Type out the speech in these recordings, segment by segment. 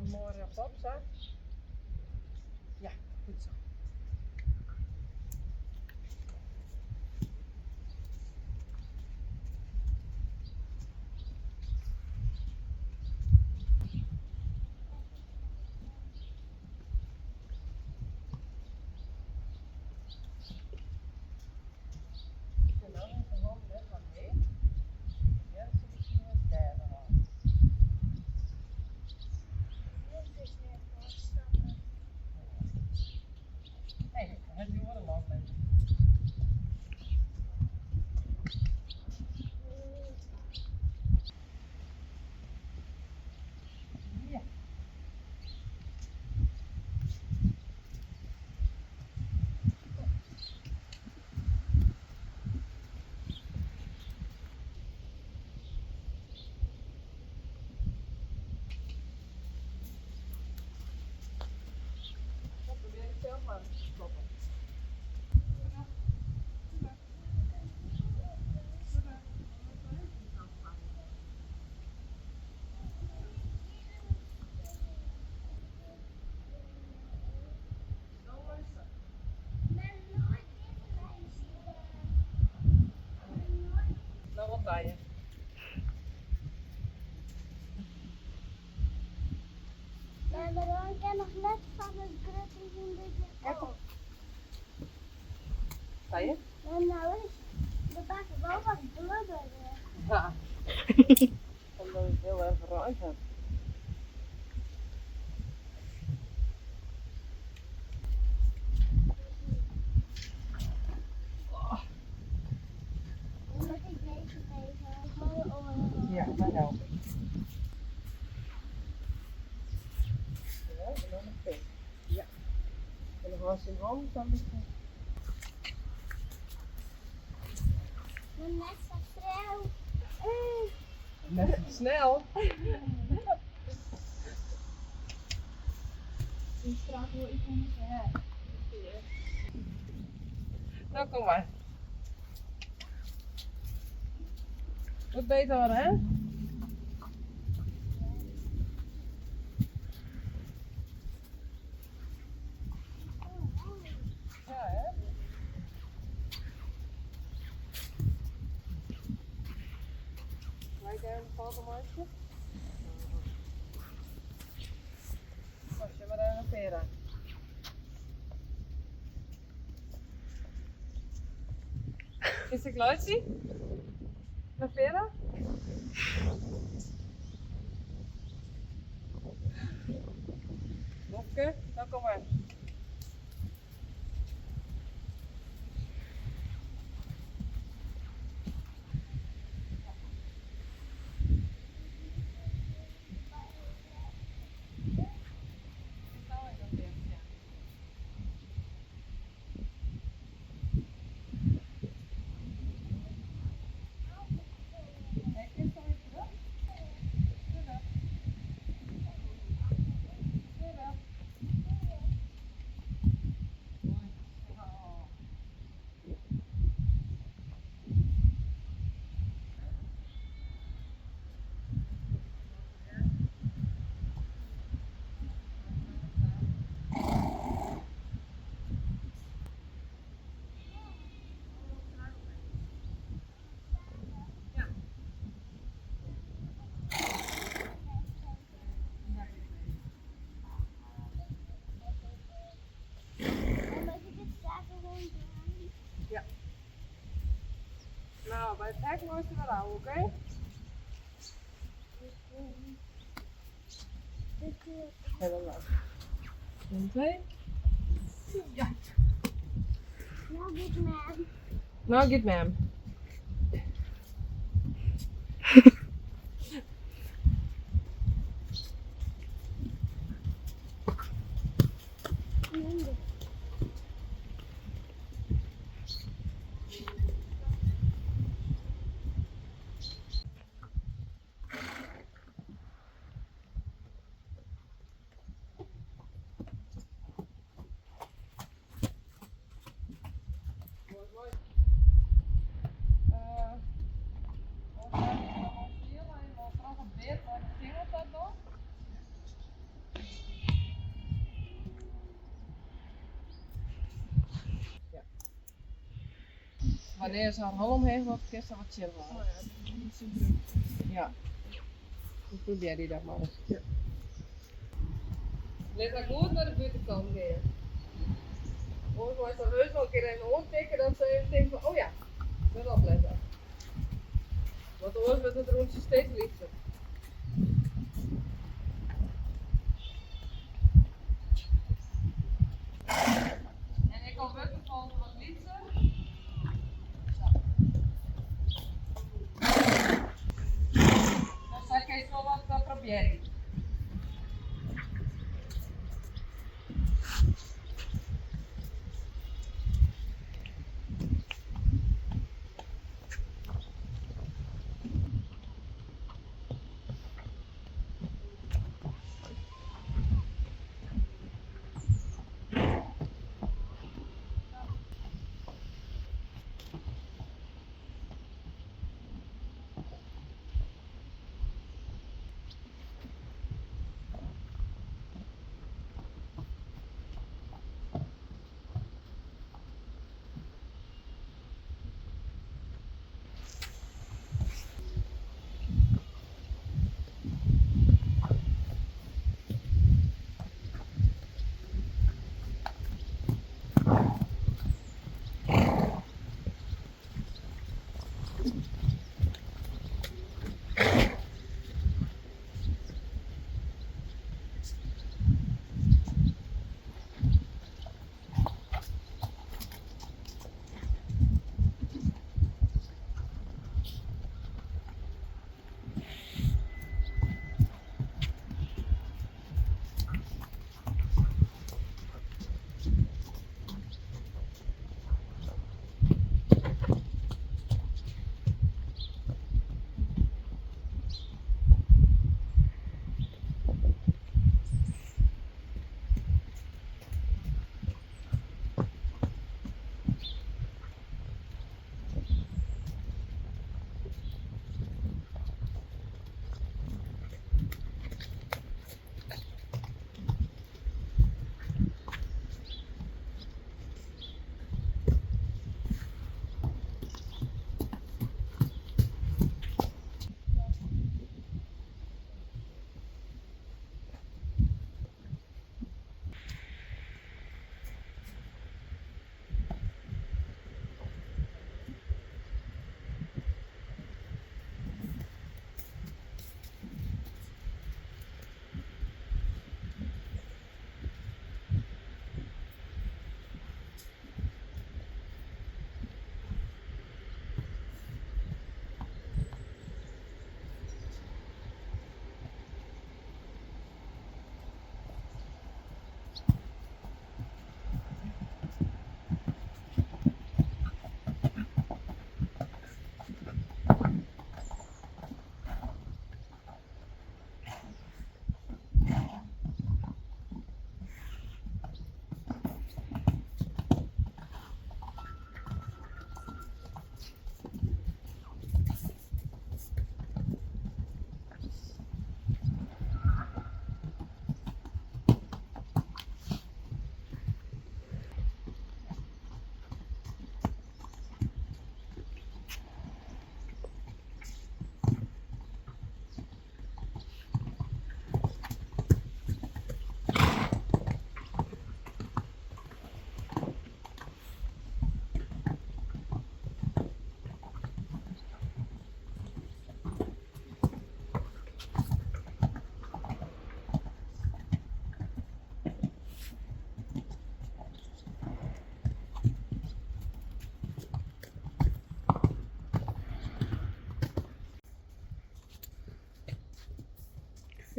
hân moai rjochtop, sa. Ja, goed zo. En dan is de hand net wat heech. Ja, dat zit ik hier derde hand. Nee, het is een man met. Ja. Dat probeer ik zelf maar te stoppen. Nou, wat bij je. Maar dan kan nog net van het grutte in de op. Bij je? Maar nou is de bak wel wat blubberig. Ja. Omdat het heel erg ruim heeft. Moet ik deze geven? Mooie oren. Ja, dat help ik. Ja, en dan een pink. Ja. En dan als je hand dan beetje. Maar net zo snel. Net zo snel. Die straat wil ik niet hebben. Nou, kom maar. Wat beter hoor, hè? Ja, hè? Lijkt even een foto maken? Was je maar even pera. Is het geluidje? Naar Vera? Bobke, nou kom maar. Kijk eens dan weer terug. Terug. Terug. Mooi. Oh. Dan moet ik het zaken ronddraaien. Nou, bij het hek moest je wel houden, oké? Helemaal. 1, 2. Ja. Nou, goed, man. Nou, goed, ma'am. Minder. Wannear't se har holle omheech docht, kinst har wat tsjinhâlde. Oh ja, dat is niet zo druk. Ja. Dus probearje dat mar ris. Ja. Lit har goed nei de bûtenkant gean. Oars meist har heus wol in kear even oantikke dat se even tinkt fan oh ja, ik moat oplette. Want oars wurdt it rûntsje steeds lytser. En ek al wurdt de folte wat lytser. Sa. No, sa kinst wol wat probearje.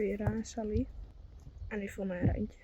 Vera en Sally. En Yvonne en Reintje.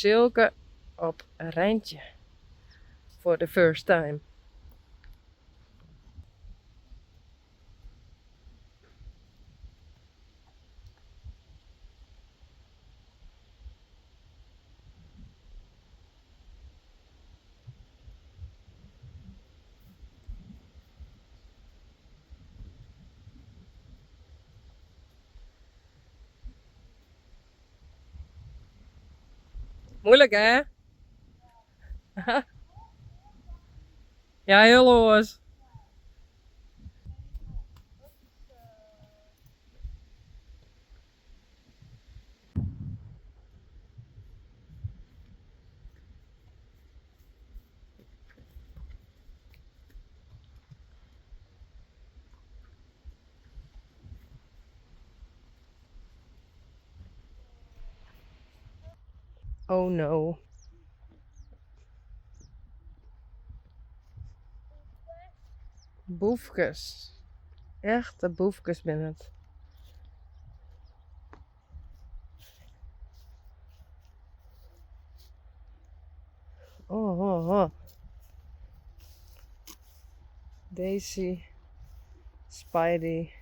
Silke op Reintje. For the first time. Moeilijk hè? Ja, heel oars. Oh no. Boefkes. Echte boefkes binne it. Oh, oh, oh. Daisy, Spidey,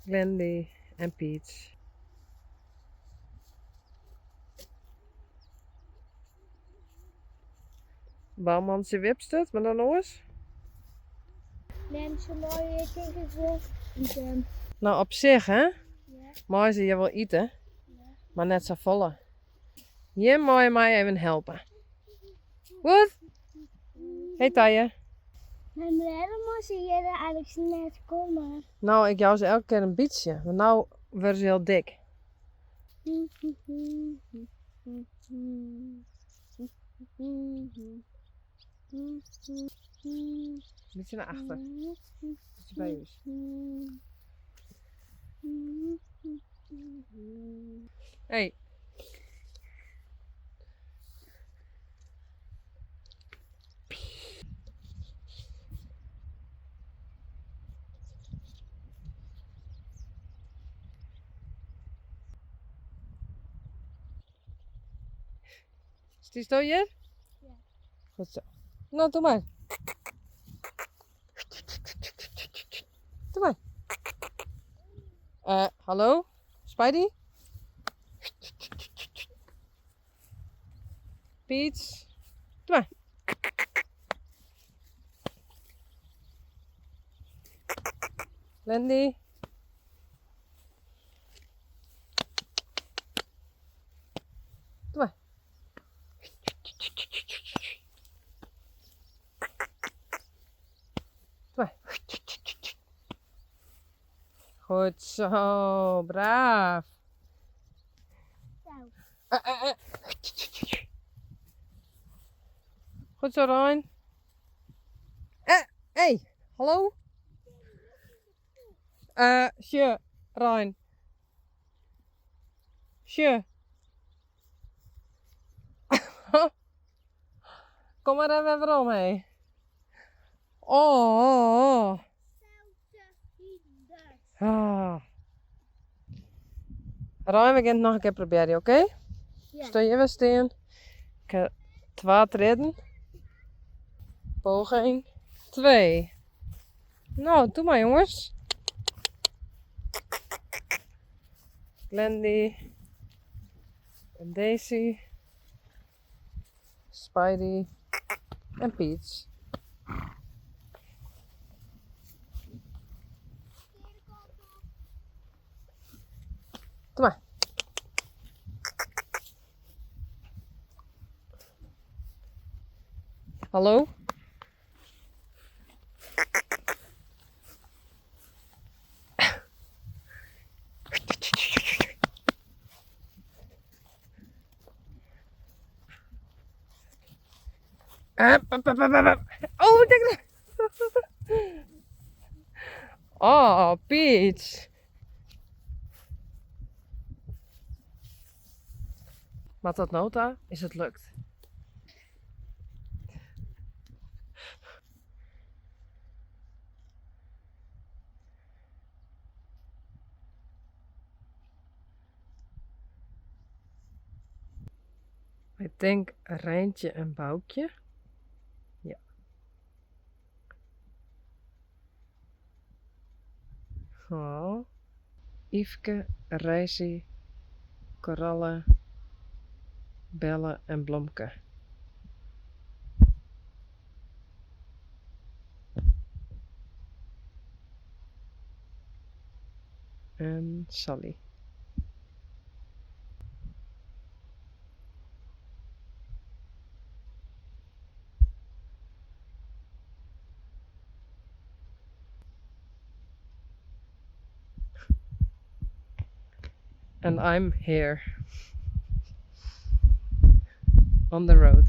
Glendy en Peach. Bouwmantsje Wipsturt, mar dan oars? Mem, se meie tink ik wol ite. No, op sich hè, Ja. meie se hjir wol ite, Ja. mar net safolle. Jim meie my even helpe. Goed? Hey Tije. Mem, wêrom meie se hjir eigentlik net komme? No, ik jou se elke kear in bytsje, want no wurde se hiel dik. Bytsje nei achter. Bytsje by ús. Hey. Stiest hjir? Ja. Goed zo. No, doe mar. Doe mar. Hallo? Spidey? Peach? Doe mar. Landy? Doe mar. Doe mar. Goed zo, braaf. Zo. Goed zo, Ryan. Hey, hallo? Sje, Ryan. Sje. Kom maar even werom, hé. Oh, oh, oh. Ah. Ryan, we gaan het noch in kear probearje, oké? Ja. Stean hjir wer stean. Ik ha twa trêden. Poging 2. No, doe mar jonges. Glendy en Daisy, Spidey en Peach. Doe mar. Hallo? Oh, ik denk Oh, Peach. Maar tot no ta is it lukt. I think Reintje en Boukje. Ja. Oh. Yfke, Reisi, Koralle, Belle en Blomke. En Sally. And I'm here on the road.